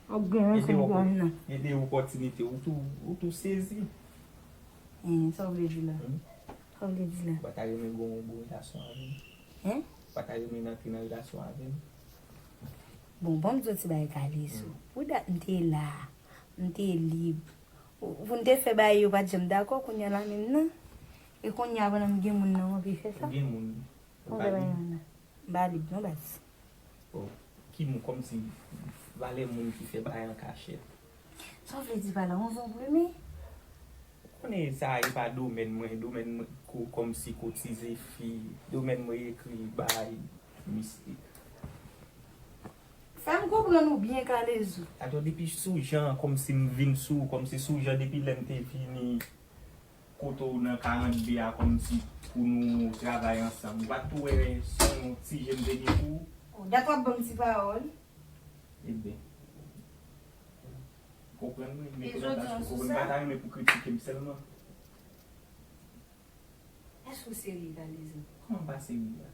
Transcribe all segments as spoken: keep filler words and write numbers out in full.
Ou gen rason pou nan. Gen de opòtinite ou tou ou tou sezi. Hein, sa w vle di la? Sa w vle di la? Ou pa ta renmen gen yon bon relasyon avè m? Hein? Ou pa ta renmen antre nan relasyon avè m? Bon, ban m di w ti bagay Kalezo. Pou dat m te la, m te lib. Pou n te fè bagay yo pa t janm dakò, kounye a la menm nan. E kounye a pandan m gen moun nan, w anvi fè sa? Ou gen moun? Ou pa lib? M pa lib non baz. Ki moun kòmsi valè moun ki fè bagay an kachèt. Sa w vle di pa la, yon zonbrime? Ou konnen sa e pa domèn mwen, domèn mwen ko kòmsi kotize fi, domèn mwen ekri bay mistik. Fè m konprann ou byen Kalezo. Atò depi sou jan kòmsi m vin sou, kòmsi sou jan depi lè m te vini. Kote w nan karant de a kòmsi pou nou travay ansanm. Ou pa t tou wè se yon ti je m te gen pou ou? Oh, dat w ap ban m ti pawòl. Ebyen. Konprann mwen, men kounye a paske konprann m pa ta renmen pou kritike m sèlman. Èske w serye Kalezo? Kòman m pa serye a?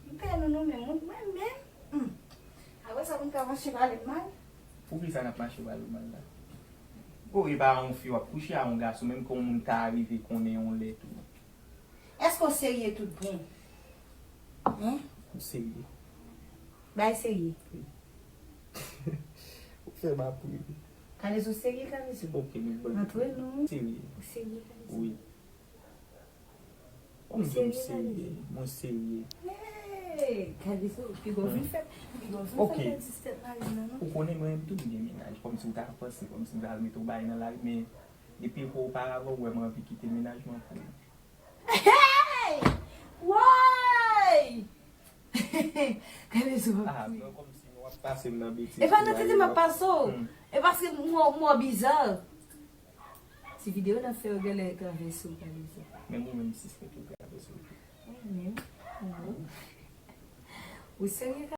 M pè nou nou menm, mwen menm. Hmm. Apre sa pou n ka mache pale m mal? Poukisa n ap mache pale w mal la? O, e pa yon fi w ap kouche a yon gason, menm ke yon moun ta rive konnen yon lè tou. Èske w serye tout bon? Hein? M serye. Bay serye. Ou fè m ap ri. Kalezo serye, Kalezo. Ok, nou bon. Antre nou. Serye. Ou serye, Kalezo. Wi. Ou m di w m serye, mwen serye. Hey! Kalezo, piga w vin fè, piga w vin fè pèdi tèt mari m nan, non. Ou konnen mwen menm tou m gen mennaj, kòmsi w ta panse, kòmsi m ta al mete w bay nan lari, men depi oparavan ou wè m anvi kite mennaj mwen pou ou. Hey! Woy! Kalezo ap kriye. Ah, non, kòmsi nou ap pase m nan betiz. E pa nan tete m ap pase w. E paske m wè w biza. Ti videyo n ap fè yo genlè travèse w Kalezo. Menm ou menm sispèk yo travèse w tou. Ou menm. Ou serye